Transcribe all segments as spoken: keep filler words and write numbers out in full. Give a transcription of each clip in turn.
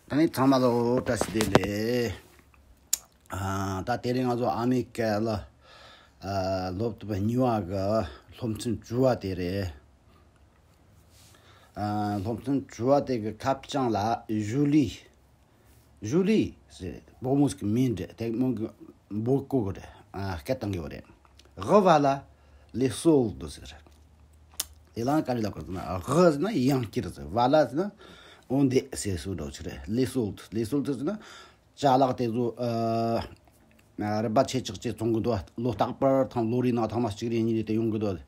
ད་ནི་ཚང་མ་ལ་བཀྲ་ཤིས་བདེ་ལེགས། ཨ། ད་དེ་རིང་ང་ཚོ་ཨ་མེ་རི་ཀ་ལ། ཨ། སློབ་དེབ་གཉིས་པ་གི་སློབ་ཚན་བཅུ་པ་དེ་རེད། ཨ། སློབ་ཚན་བཅུ་པ་དེ་གི་ཁ་བྱང་ལ་ཇུ་ལི། ཇུ་ལི་ཟེར་བུ་མོ་ཟིག་གི་མིང་རེད། དེ་མོ་གི་འབོད་སྐུལ་གི་རེད། ཨ། སྐད་བཏང་གི་ཡོད་རེད། ཝ་ལ་ལེ་སོལ་དུ་ཟེར། དེ་ལ་ག་རེ་ལབ་དགོས་ཟེར་ན། ཝ་ཟེར་ན་ཡང་བསྐྱར་ཟེར། ཝ་ལ་ཟེར་ན་འོན་ཏེ་ཟེར་སོ་འདྲ་ཆི་རེད། ལེ་སོལ་དུ། ལེ་སོལ་དུ་ཟེར་ན་ཅ་ལག་དེ་ཚོ། ཨ། རིན་པ་ཆེ་ཆག་ཅིག་བཙོང་གི་འདུག་ལོ་རྟག་པར་དང་ལོ་རེའི་ནང་ཐེངས་མ་གཅིག་རེ་གཉིས་རེ་དེ་ཡོང་གི་འདུག་བྱས་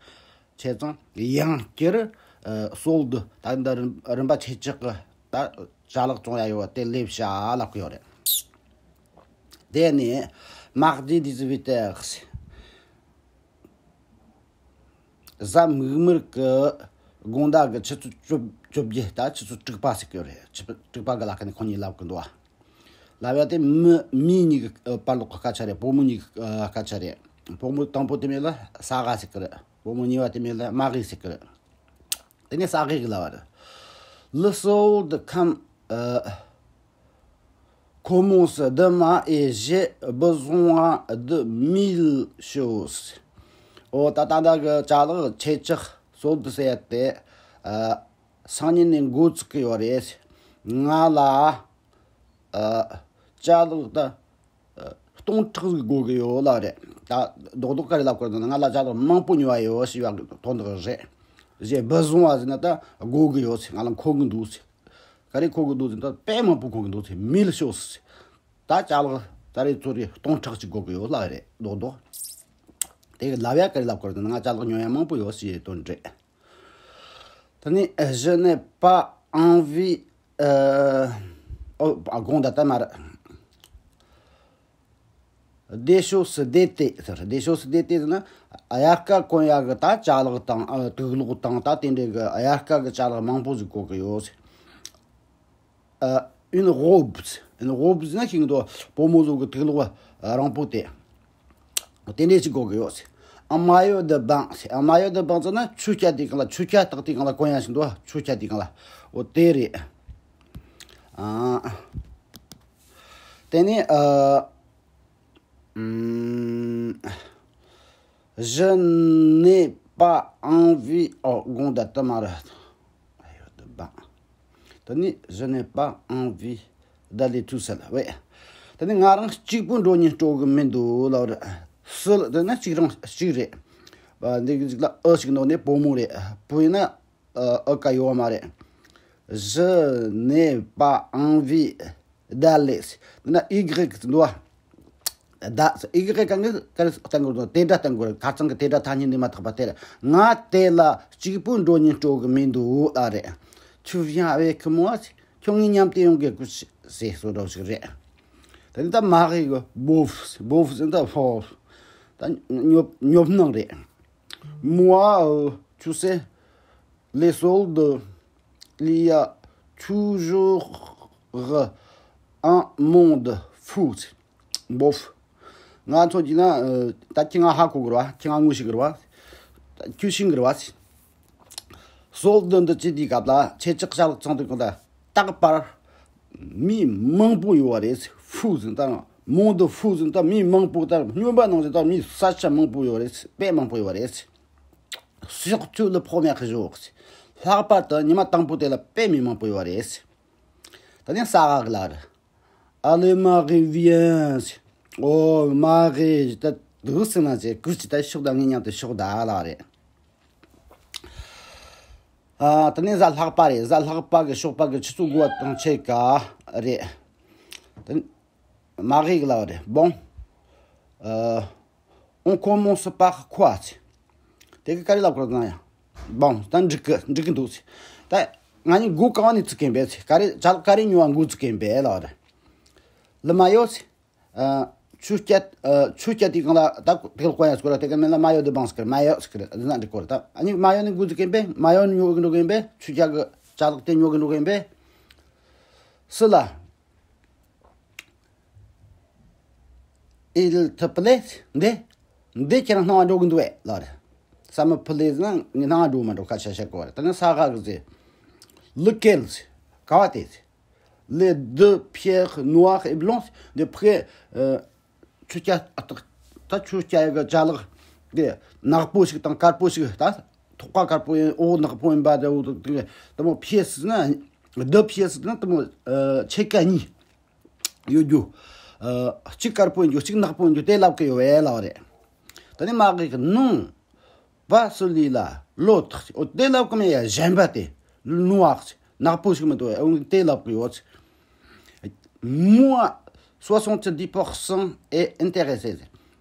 ཙང་ཡང་བསྐྱར། ཨ། སོལ་དུ། ད་འདི་རིན་རིན་པ་ཆེ་ཆག་གི་ད་ཅ་ལག་བཙོང་ཡ་ཡོད་པ་དེ་སླེབས་ཤག་ལབ་གི་ཡོད་རེད། དེ་ནས་མག་ཇི་དི་ཟི་བི་ཏེག་ཟེར། གཟའ་མིག་དམར་གི་དགོང་ཟླ་གི་ཆུ་ཚོད་བཅོ་བཅོ་བརྒྱད། ད་ཆུ་ཚོད་དྲུག་པ་ཟེར་གི་ཡོད་རེད། ཆུ་ཚོད་དྲུག་པ་གི་ལ་ཁ་ནས་ཁོ་གཉིས་ལབ་གི་འདུག་ཨ། ལབ་ཡ་དེ་མི་མི་གཉིས་ཀྱི་བར་ལོགས་ཀྱི་སྐད་ཆ་རེད། བུ་མོ་གཉིས་ཀྱི་སྐད་ཆ་རེད། བུ་མོ་དང་པོ་དེ་མིང་ལ་ས་ག་ཟེར་གི་རེད། བུ་མོ་གཉིས་པ་དེ་མིང་ལ་མ་གི་ཟེར་གི་རེད། དེ་ནས་ས་ག་གིས་ལབ་པ་རེད། Le solde comme, euh, commence demain et j'ai besoin de mille choses. ཨོ། ད་ད་ལྟ་གི་ཅ་ལག་ཆེ་ཆག་སོལ་དུ་ཟེར་ཡ་དེ། ཨ། སང་ཉིན་ནས་འགོ་བཙུགས་ཀྱི་ཡོད་རེད། ང་ལ། ཨ། ཅ་ལག་ད་སྟོང་ཕྲག་ཟིག་དགོས་ཀྱི་ཡོད་ལབ་རེད། ད་རྡོག་རྡོག་ག་རེ་ལབ་དགོས་ན། ང་ལ་ཅ་ལག་མང་པོ་ཉོ་ཡ་ཡོད་ཞེས་པ་གི་དོན་དག་རེད། j'ai besoin ཟེར་ན་ད་དགོས་ཀྱི་ཡོད་ཟེར། ང་ལ་མཁོ་གི་འདུག་ཟེར། ག་རེ་མཁོ་གི་འདུག་ཟེར་ན་ད་དཔེ་མང་པོ་མཁོ་གི་འདུག་ཟེར། mille choses ཟེར། ད་ཅ་ལག་ད་རེས་ཚོ་རེ་སྟོང་ཕྲག་ཅིག་དགོས་ཀྱི་ཡོད་ལབ་རེད། རྡོག་རྡོག་དེ་གི་ལབ་ཡ་ག་རེ་ལབ་དགོས་ན། ང་ཅ་ལག་ཉོ་ཡ་མང་པོ་ཡོད་ཞེས་དོན་རེད། ད་ནི། Je n'ai pas envie, euh, ཨོ། དགོངས་དག་ད་མ་རེད། Des choses d'été ཟེར། Des choses d'été ཟེར་ན་དབྱར་ཁ་གོན་ཡ་གི་ད་ཅ་ལག་དང་། ཨ། དུག་ལོག་དང་ད་དེ་འདྲའི་གི་དབྱར་ཁ་གི་ཅ་ལག་མང་པོ་ཟིག་དགོས་ཀྱི་ཡོད། ཨ། Une robe. Une robe ཟེར་ན་ཤིང་ཏོག་བུ་མོ་ཚོ་གི་དུག་ལོག་རིང་པོ་དེ། དེ་འདྲས་ཅིག་དགོས་ཀྱི་ཡོད། Un maillot de bain. Un maillot de bain ཟེར་ན་ཆུ་རྐྱལ་དེ་སྒང་ལ། ཆུ་རྐྱལ་སྟག་དེ་སྒང་ལ་གོན་ཡ་ཞིག་འདུག་ཆུ་རྐྱལ་དེ་སྒང་ལ། འོ་དེ་རེད། ཨ། དེ་ནས། ཨ། ཨམ། Je n'ai pas envie. ཨོ། དགོངས་དག་ད་མ་རེད། Un maillot de bain. ད་ནི། Je n'ai pas envie d'aller tout seul. ཝེ། ད་ནི་ང་རང་གཅིག་པུ་འགྲོ་སྙིང་བྲོ་གི་མི་འདུག་ལབ་རེད། Seul དེ་ན་གཅིག་རང་གཅིག་རེད། ཨ། འདི་གི་གཅིག་ལ་ཨ་ཞིག་འདུག་ནས་བུ་མོ་རེད། བུ་ཡིན་ན། ཨ། ཨ་ཀ་ཡོད་མ་རེད། Je n'ai pas envie d'aller. འདི་ན་ཨི་གྷི་རེག་འདུག་བ། ད་ཨི་གྷི་རེག་གང་གི་ག་རེ་བཏང་དགོས་རེད། དེ་འདྲ་བཏང་དགོས་རེད། ཁ་རྩང་གི་དེ་འདྲ་ཐ་སྙད་འདི་མ་ཐག་པ་དེ་རེད། ང་དེ་ལ་གཅིག་པུ་འགྲོ་སྙིང་བྲོ་གི་མི་འདུག་ཨ་རེད། Tu viens avec moi. ཁྱོད་ངའི་མཉམ་དུ་ཡོང་གི་ཟེར་སོ་འདྲ་ཞིག་རེད། དེ་ནི་ད་མ་གི་གི་བོ་ཧྥུ། བོ་ཧྥུ་ཟེར་ད་ཧྥོ། ད་ཉོབ་ཉོབ་སྣང་རེད། Moi, euh, tu sais, les soldes, il y a toujours un monde fou. བོ་ཧྥུ། ང་ཚོ་གྱིས་ན། ཨ། ད་ཁྱེད་ང་ཧ་གོ་གི་རེད་བ། ཁྱེད་ང་ངོ་ཤེས་གི་རེད་བ། ད་ཁྱོད་ཤེས་གི་རེད་བ། སོལ་དུ་འདི་ཅི་དེའི་སྐབས་ལ་ཆེ་ཆག་ཅ་ལག་ཚང་དུས་སྐབས་ལ་རྟག་པར་མི་མང་པོ་ཡོད་པ་རེད། ཧྥུ་ཟེར་ད། monde fou ཟེར་ད་མི་མང་པོ། ད་སྨྱོན་པ་ནང་བཞིན་ད་མི་ས་ཆ་མང་པོ་ཡོད་རེད། དཔེ་མང་པོ་ཡོད་རེད། Surtout le premier jour. ལྷག་པར་དུ་ཉི་མ་དང་པོ་དེ་ལ་དཔེ་མི་མང་པོ་ཡོད་རེད། ད་ནི་ས་ག་གི་ལ་རེད། Allez, Marie, viens. ཨོ། མ་གི་ད་འདུག་སེ་ན་ཅེ་ཀུ་ཅི་ད་ཤོག་ད། ངའི་མཉམ་དུ་ཤོག་ད་ལ་རེད། ཨ། ད་ནི་གཟའ་ལྷག་པ་རེད། གཟའ་ལྷག་པ་གི་ཞོགས་པ་གི་ཆུ་ཚོད་དགུ་པ་དང་ཕྱེད་ཀ་རེད། ད་ནི་མ་གི་གི་ལ་རེད། Bon, euh, on commence par quoi? དེ་གི་ག་རེ་ལབ་དགོས་ན་ཡང་། Bon, ད་འགྲིག་གི་འགྲིག་གི་འདུག་ཟེར། ད་ང་གཉིས་འགོ་གང་ནས་བཙུགས་གིན་པས་ཟེར། ག་རེ་ཅ་ལག་ག་རེ་ཉོ་བ་འགོ་བཙུགས་གིན་པས་ལབ་རེད། Le maillot ཟེར། ཨ། ཆུ་རྐྱལ། ཨ། ཆུ་རྐྱལ་དེ་སྒང་ལ་ད་དེ་ག་ལ་གོན་ཡ་ཟེར་གོ་ར། དེ་ག་མིང་ལ་maillot de bain ཟེར་གི་རེད། Maillot ཟེར་གི་རེད། འདི་ན་འགྲིག་གོ་ར། ད་ཨ་ནི་maillot ནས་འགོ་བཙུགས་གིན་པས། Maillot ཉོ་གི་འགྲོ་གིན་པས། ཆུ་རྐྱལ་གི་ཅ་ལག་དེ་ཉོ་གི་འགྲོ་གིན་པས། སུ་ལ། Il te plaît? འདི། འདི་ཁྱེད་རང་སྣང་བ་འགྲོ་གི་འདུག་བས་ལབ་རེད། Ça me plaît ན་ངའི་སྣང་བ་འགྲོ་མ་འགྲོ་སྐད་ཆ་བཤད་དགོས་པ་རེད། ད་ནི་ས་ག་གི་ཟེར། Lequel ཟེར། ག་བ་དེ་ཟེར། les deux pierres noires et blanches, des pierres, euh, ཆུ་སྐྱ་ཨ་ཏག་ད་ཆུ་སྐྱ་ཡི་གི་ཅ་ལག་དེ་ནག་པོ་ཞིག་དང་དཀར་པོ་ཞིག་ད་ཐོག་ཁ་དཀར་པོ་ཡིན་འོག་ནག་པོ་ཡིན་པ་དེ་འོ་དེ་དེ་མོ་pièces་ན་deux pièces་ན་དེ་མོ་ཨ་ཕྱེད་ཀ་གཉིས་ཡོད་རྒྱུ། ཨ་གཅིག་དཀར་པོ་ཡིན་རྒྱུ་གཅིག་ནག་པོ་ཡིན་རྒྱུ་དེ་ལབ་གི་ཡོད་པས་ལབ་རེད། ད་ནི་མ་གི་གི་non pas celui-là, l'autre. འོ་དེ་ལབ་གི་མེད་ཡ་གཞན་པ་དེ། noir་ཟེར། ནག་པོ་ཞིག་མི་འདུག་ཨེ། འོ་དེ་ལབ་གི་ཡོད་ཟེར། Moi, soixante-dix pour cent est intéressé་ཟེར།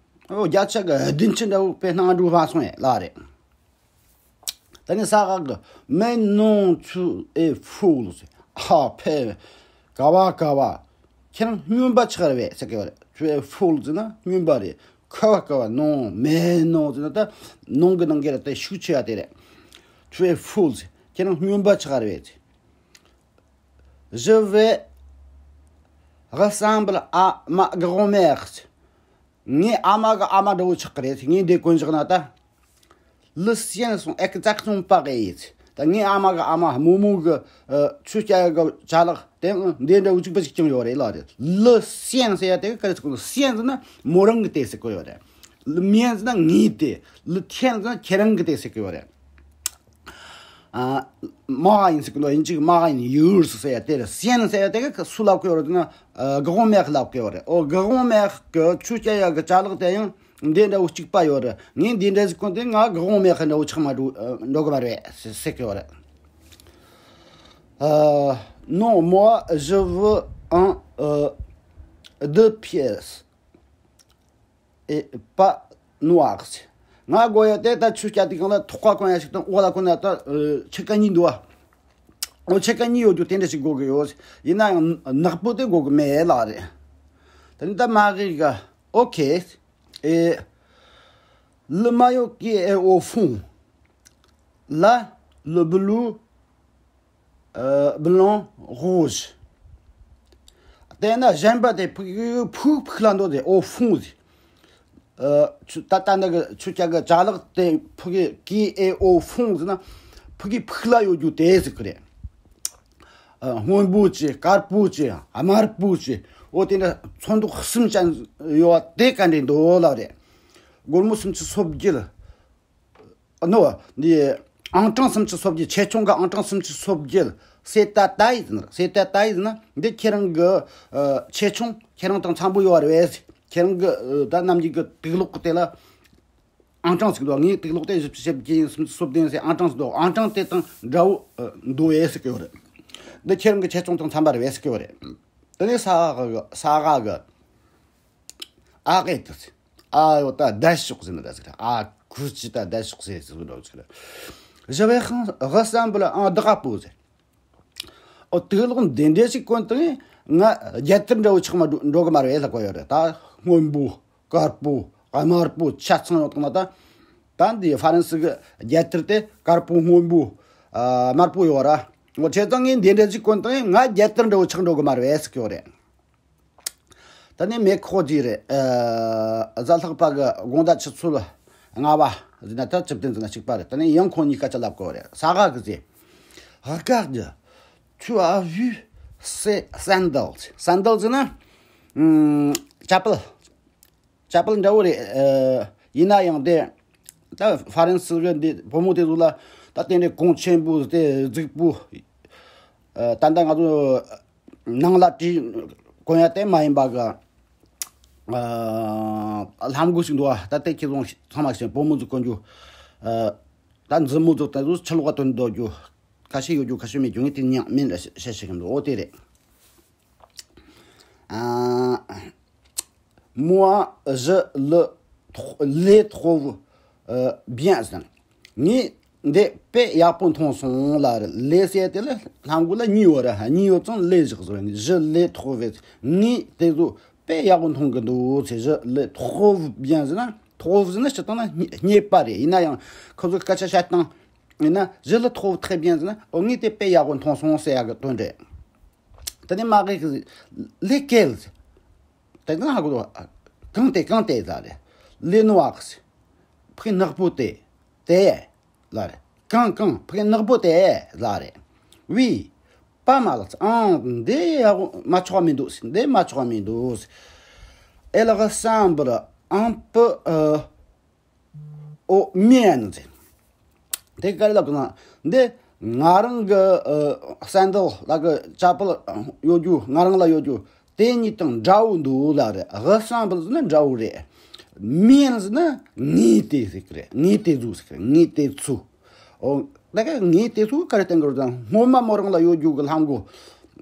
འོ་བརྒྱ་ཆ་གི་བདུན་ཅུ་འདྲ་བོ་དཔེ་སྣང་འགྲོ་བ་སོང་ཡ་ལ་རེད། ད་ནི་ས་ག་གི mais non, tu es folle་ཟེར། ཨ་ཕེ། ག་བ་ག་བ། ཁྱེད་རང་སྨྱོན་པ་ཆགས་རེད་ཟེར་གི་ཡོད་རེད། Tu es folle་ཟེར་ན་སྨྱོན་པ་རེད། ཁ་བ་ཁ་བ། Non, mais non་ཟེར་ན་ད་non་གི་ནང་གི་རེད་དེ་ཤུགས་ཆེ་བ་དེ་རེད། Tu es folle་ཟེར། ཁྱེད་རང་སྨྱོན་པ་ཆགས་རེད་ཟེར། Je vais ressembler à ma grand-mère་ཟེར། ངའི་ཨ་མ་གི་ཨ་མ་འདྲ་བོ་ཆགས་ཀྱི་རེད་ཟེར། ངས་འདི་གོན་བཞག་ན་ད། Les siennes sont exactement pareilles་ཟེར། ད་ངའི་ཨ་མ་གི་ཨ་མ་རྨོ་མོ་གི་ཨ་ཆུ་སྐྱ་གི་ཅ་ལག་དེ་འདི་འདྲ་བོ་གཅིག་པ་གཅིག་རྐྱང་ཡོད་རེད་ལབ་རེད། Les siennes་ཟེར་ཡ་དེ་ག་རེ་ཟེར་གོ་ནོ། Siennes་ཟེར་ན་མོ་རང་གི་དེ་ཟེར་གོ་ཡོད་རེད། Les miennes་ཟེར་ན་ངའི་དེ། Les tiennes་ཟེར་ན་ཁྱེད་རང་གི་དེ་ཟེར་གོ་ཡོད་རེད། ཨ། mine་ཟེར་གི་འདུག་དབྱིན་ཇིའི་mine yours་ཟེར་ཡ་དེ་རེད། Siennes་ཟེར་ཡ་དེ་ག་སུ་ལབ་གི་ཡོད་རེད་ཟེར་ན། ཨ། grand-mère་ལབ་གི་ཡོད་རེད། ཨོ། grand-mère་གི་ཆུ་སྐྱ་ཡ་གི་ཅ་ལག་དེ་ཡང་འདི་འདྲ་བོ་གཅིག་པ་ཡོད་རེད། ངས་འདི་འདྲ་ཟིག་གོན་དེ་ང་grand-mère་འདྲ་བོ་ཆགས་མ་འགྲོ་འགྲོ་གི་མ་རེད་ཟེར་གི་ཡོད་རེད། ཨ། Non, moi, je veux un, euh, deux pièces. Et pas noir་ཟེར། ང་དགོས་ཡ་དེ་ད་ཆུ་སྐྱ་དེ་གང་ལ་ཐོག་ཁ་གོན་ཡ་ཞིག་དང་འོག་ལ་གོན་ཡ་ད་ཕྱེད་ཀ་གཉིས་འདུག་ཨ། འོ་ཕྱེད་ཀ་གཉིས་ཡོད་རྒྱུ་དེ་འདྲ་ཞིག་དགོས་གི་ཡོད། ཡིན་ན་ཡང་ནག་པོ་དེ་དགོས་གི་མེད་ལབ་རེད། དེ་ནི་ད་མ་གི་ག་OK. Et le maillot qui est au fond, là, le bleu, euh, blanc, rouge. དེ་ན་གཞན་པ་དེ་ཕུག་ཕུག་ཕུག་ལ་འདོད་དེ་au fond་ཟེར། ཨ། ཆུ་ད་ལྟ་འདི་གི་ཆུ་སྐྱ་གི་ཅ་ལག་དེ་ཕུག་གི་qui est au fond་ཟེར་ན་ཕུག་གི་ཕུག་ལ་ཡོད་རྒྱུ་དེ་ཟེར་གི་རེད། ཨ། སྔོན་པོ་ཅི་དཀར་པོ་ཅི་དམར་པོ་ཅི་འོ་དེ་འདྲ་ཚོན་མདོག་གསུམ་ཅན་ཡོད་པ་དེ་ག་འདྲ་འདུག་ལབ་རེད། སྒོར་མོ་སུམ་ཅུ་སོ་བརྒྱད། ཨ་ནོ། འདི། ཨང་གྲངས་སུམ་ཅུ་སོ་བརྒྱད། ཆེ་ཆུང་གི་ཨང་གྲངས་སུམ་ཅུ་སོ་བརྒྱད། C'est ta taille་ཟེར་ན། C'est ta taille་ཟེར་ན། འདི་ཁྱེད་རང་གི་ཨ་ཆེ་ཆུང་ཁྱེད་རང་དང་འཚམ་པོ་ཡོད་རེད། ཁྱེད་རང་གི་ཨ་ད་ནམ་རྒྱུན་གི་དུག་ལོག་གི་དེ་ལ་ཨང་གྲངས་ཟིག་འདུག་ངའི་དུག་ལོག་དེ་བཞི་བཅུ་ཞེ་བརྒྱད་ཡིན། སུམ་ཅུ་སོ་བདུན་ཟེར་ཨང་གྲངས་ཟིག་འདུག་ཨང་གྲངས་དེ་དང་འདྲ་བོ་ཨ་འདུག་ཨེ་ཟེར་གི་ཡོད་རེད། འདི་ཁྱེད་རང་གི་ཆེ་ཆུང་དང་འཚམ་པ་རེད་ཟེར་གི་ཡོད་རེད། དེ་ནས་ས་ག་གི་ས་ག་གི་ཨ་གེ་དུ་ཨ་ཡོ་ད་ད་ཤོག་ཟེར་ན་ད་ཟེར། ཨ་ཁུ་ཅི་ད་ད་ཤོག་ཟེར་ཟེར་ལོ་ཟེར། Je vais ressembler à un drapeau་ཟེར། ཨོ་དུག་ལོག་འདི་འདྲ་ཞིག་གོན་དང་ང་རྒྱལ་དར་འདྲ་བོ་ཆགས་མ་འགྲོ་གི་མ་རེད་ལ་གོ་ཡོད་རེད། ད་སྔོན་པོ་དཀར་པོ་དམར་པོ་ཆ་ཚང་ཡོད་དང་ན་ད། ད་འདི་ཧྥ་རན་སི་གི་རྒྱལ་དར་དེ་དཀར་པོ་སྔོན་པོ་ཨ་དམར་པོ་ཡོད་ར། ཨོ་བྱས་ཙང་ངས་འདི་འདྲ་ཞིག་གོན་དང་ང་རྒྱལ་དར་འདྲ་བོ་ཆགས་འགྲོ་གི་མ་རེད་ཟེར་གི་ཡོད་རེད། ད་ནི་མེ་ཁོ་ཇི་རེད། ཨ་གཟའ་ལྷག་པ་གི་དགོང་དག་ཆུ་ཚོད་ལྔ་པ་ཟེར་ན་ད་བཅུ་བདུན་ཟེར་ན་གཅིག་པ་རེད། ད་ནི་ཡང་ཁོང་གཉིས་སྐད་ཆ་ལབ་གོ་རེད། ས་ག་གི་ཟེར། Regarde, tu as vu ces sandales? Sandales་ཟེར་ན་ཨམ་ཅ་པལ། ཅ་པལ་འདྲ་བོ་རེད། ཨ་ཡིན་ན་ཡང་དེ་ད་ཧྥ་རན་སི་གི་འདི་བུ་མོ་དེ་ཚོ་ལ་ད་དེ་འདྲའི་གོང་ཆེན་པོ་དེ་རྫིག་པོ། ཨ་ད་ལྟ་ང་ཚོ་ནང་ལ་བྲིས་གོན་ཡ་དེ་མ་ཡིན་པ་གི་ཨ་ལྷམ་གོས་ཤིག་འདུག་ཨ། ད་ལྟ་ཁྱེད་ཚོ་ཚང་མ་ཤེས་བུ་མོ་ཚོ་གོན་རྒྱུ། ཨ་ད་མཛུབ་མོ་ཚོ་དེ་ཚོ་ཕྱི་ལོགས་ག་དོན་འདུག་རྒྱུ། ཁ་ཤས་ཡོད་རྒྱུ་ཁ་ཤས་མེད་རྒྱུ། ངས་དེ་ཉག་མིན་ལ་བཤད་བཤད་ཤེས་གི་འདུག་ཨོ་དེ་རེད། ཨ། Moi, je le tr- les trouve, euh, bien ཟེར། ངས་འདི་དཔེ་ཡག་པོ་མཐོང་སོང་ལབ་རེད། les་ཟེར་དེ་ལ་ལྷམ་གོས་ལ་གཉིས་ཡོད་རེད། གཉིས་ཡོད་ཙང་les་བཞག་ཟེར། Je les trouve ངས་དེ་ཚོ་དཔེ་ཡག་པོ་མཐོང་གི་འདུག་ཟེར། Je les trouve bien ཟེར་ན། trouve ཟེར་ན་སྤྱིར་བཏང་ན་རྙེད་པ་རེད། ཡིན་ན་ཡང་ཁོ་ཚོ་སྐད་ཆ་བཤད་སྟངས་ཡིན་ན། Je les trouve très bien ཟེར་ན། ཨོ་ངས་དེ་དཔེ་ཡག་པོ་མཐོང་སོང་ཟེར་ཡག་གི་དོན་རེད། དེ་ནས་མ་གི་lesquels དེ་ན་ཧ་གོ། གང་དེ་གང་དེ་ལ་རེད། Les noirs ཕ་གི་ནག་པོ་དེ། དེ་ལ་རེད། གང་གང་ཕ་གི་ནག་པོ་དེ་ལ་རེད། Oui, pas mal. ཨང་འདི་ཡག་མ་ཆོག་མི་འདུག་ཟེར། འདི་མ་ཆོག་མི་འདུག་ཟེར། Elle ressemble un peu, euh, aux miennes ཟེར། དེ་ག་རེ་ལབ་ན། འདི་ང་རང་གི་ཨ་སན་དལ་ལ་གི་ཅ་པལ་ཡོད་རྒྱུ། ང་རང་ལ་ཡོད་རྒྱུ་དེ་གཉིས་དང་འདྲ་བོ་འདུག་ལབ་རེད། ressemble ཟེར་ན་འདྲ་བོ་རེད། miennes ཟེར་ན་ངའི་དེ་ཟེར་གི་རེད། ངའི་དེ་ཚོ་ཟེར་གི་རེད། ངའི་དེ་ཚོ། ཨོ། ད་ག་ངའི་དེ་ཚོ་ག་རེ་བསྟན་གི་རེད་ཟེར་ན། སྔོན་མ་མོ་རང་ལ་ཡོད་རྒྱུ་གི་ལྷམ་གོ་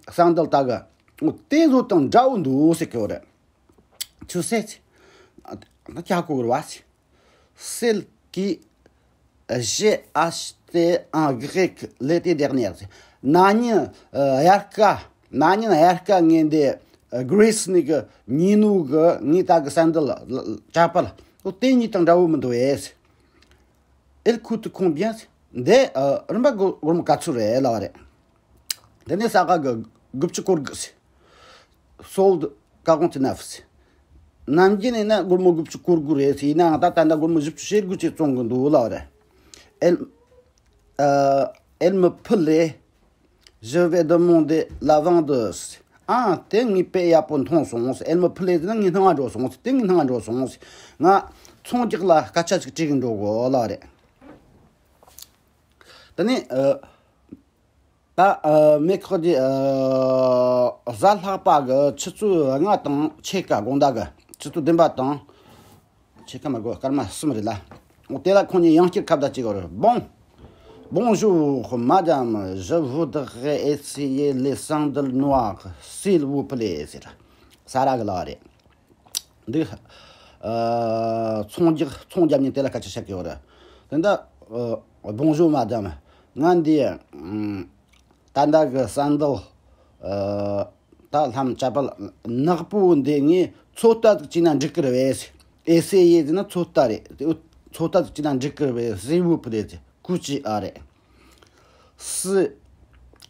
སན་དལ་ད་ག་ཨོ་དེ་ཚོ་དང་འདྲ་བོ་འདུག་ཟེར་གི་རེད། Tu sais, ད་ཀྱ་གོ་གི་རེད་བ། Celle que j'ai achetée en Grèce l'été dernier. ན་ནིང་ཨ་དབྱར་ཁ། ན་ནིང་དབྱར་ཁ་ངས་འདི་ཨ་Grèce ནས་གི་ཉིན་ནུབ་གི་ངས་ད་གི་སན་དལ་ལ་ལ་ཅ་པལ། ཨོ་དེ་གཉིས་དང་འདྲ་བོ་མི་འདུག་ཨེ། Elle coûte combien? འདི་ཨ་རིན་པ་སྒོར་སྒོར་མོ་ག་ཚོད་རེད་ལབ་པ་རེད། དེ་ནས་ས་ག་གི་དགུ་བཅུ་གོ་དགུ་ཟེར། Solde quarante-neuf ཟེར། ནམ་རྒྱུན་ནས་ན་སྒོར་མོ་དགུ་བཅུ་གོ་དགུ་རེད་ཟེར། ཡིན་ནའང་ད་ད་ལྟ་སྒོར་མོ་བཞི་བཅུ་ཞེ་དགུ་ཅིག་བཙོང་གི་འདུག་ལབ་པ་རེད། Elle, euh, elle me plaît. Je vais demander la vendeuse. ཨ་དེ་ངའི་དཔེ་ཡག་པོ་མཐོང་སོང་ཟེར། Elle me plaît ཟེར་ན་ངའི་སྣང་བ་འགྲོ་སོང་ཟེར། དེ་ངའི་སྣང་བ་འགྲོ་སོང་ཟེར། ང་ཚོང་རྒྱག་ལ་སྐད་ཆ་ཅིག་དྲིས་གི་འགྲོ་དགོས་ལབ་པ་རེད། དེ་ནས་ཨ། ད་ཨ་mercredi ཨ་གཟའ་ལྷག་པ་གི་ཆུ་ཚོད་ལྔ་དང་ཕྱེད་ཀ། དགོང་དག་གི་ཆུ་ཚོད་བདུན་པ་དང་ཕྱེད་ཀ་མ་དགོས། སྐར་མ་གསུམ་རེད་ལ། འོ་དེ་ལ་ཁོང་གཉིས་ཡང་བསྐྱར་ཁ་བརྡ་བྱེད་ཀྱི་རེད། Bon, bonjour madame, je voudrais essayer les sandales noires, s'il vous plaît ཟེར། ས་ར་གི་ལབ་པ་རེད། འདི་ཨ་ཚོང་རྒྱག་ཚོང་རྒྱག་མཁན་དེ་ལ་སྐད་ཆ་བཤད་ཀྱི་ཡོད་རེད། དེ་འདྲ་ཨ་bonjour madame, ང་འདི་ཨམ་ད་ལྟ་གི་སན་དལ་ཨ་ད་ལྷམ་ཅ་པལ་ནག་པོ་འདི་ངས་ཚོད་ལྟ་ཟིག་བྱས་ན་འགྲིག་གི་རེད་པས། ཨེ་སེ་ཡེ་ཟེར་ན་ཚོད་ལྟ་རེད། ཚོད་ལྟ་ཟིག་བྱས་ན་འགྲིག་གི་རེད་པས། S'il vous plaît ཟེར། གུས་ཅི་ཨ་རེད། Celles,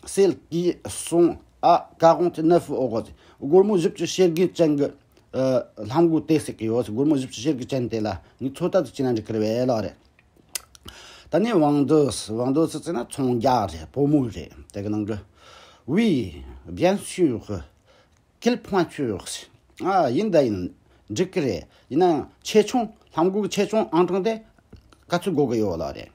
celles qui sont à quarante-neuf euros ཟེར། སྒོར་མོ་བཞི་བཅུ་ཞེ་དགུ་ཅན་གི་ཨ་ལྷམ་གོ་དེ་ཟེར་གི་ཡོད། སྒོར་མོ་བཞི་བཅུ་ཞེ་དགུ་ཅན་དེ་ལ་ངས་ཚོད་ལྟ་ཟིག་བྱས་ན་འགྲིག་གི་རེད་པས་ལབ་རེད། ད་ནི་vendeuse, vendeuse ཟེར་ན་ཚོང་རྒྱག་རེད། བུ་མོ་རེད། དེ་གི་ནང་གི Oui, bien sûr, quelle pointure ཟེར། ཨ་ཡིན་ད་ཡིན། འགྲིག་གི་རེད། ཡིན་ནའང་ཆེ་ཆུང་ལྷམ་གོ་གི་ཆེ་ཆུང་ཨང་གྲངས་དེ་ག་ཚོད་དགོས་གི་ཡོད་ལབ་རེད།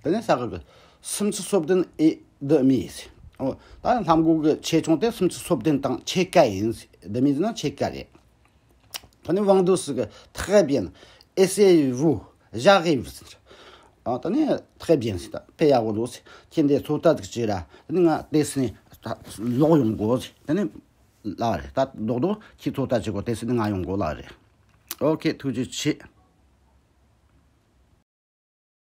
དེ་ནས་ས་ག་གི་སུམ་ཅུ་སོ་བདུན་et demi ཟེར། ཨོ་ད་ལྷམ་གོ་གི་ཆེ་ཆུང་དེ་སུམ་ཅུ་སོ་བདུན་དང་ཕྱེད་ཀ་ཡིན། demi ཟེར་ན་ཕྱེད་ཀ་རེད། ད་ནི་vendeuse གི Très bien, asseyez-vous, j'arrive ཟེར། ཨ་ད་ནི་Très bien ཟེར། ད་དཔེ་ཡག་པོ་འདུག་ཟེར། ཁྱེད་འདི་ཚོད་ལྟ་ཟིག་བྱོས་ར། ད་ནི་ང་དེ་སི་ནས་ད་ལོག་ཡོང་དགོས་ཟེར། ད་ནི་ལབ་རེད། ད་རྡོག་རྡོག་ཁྱེད་ཚོད་ལྟ་བྱེད་དགོས། དེ་སི་ནས་ང་ཡོང་དགོས་ལབ་རེད། ཨོ་ཁེ། ཐུགས་རྗེ་ཆེ།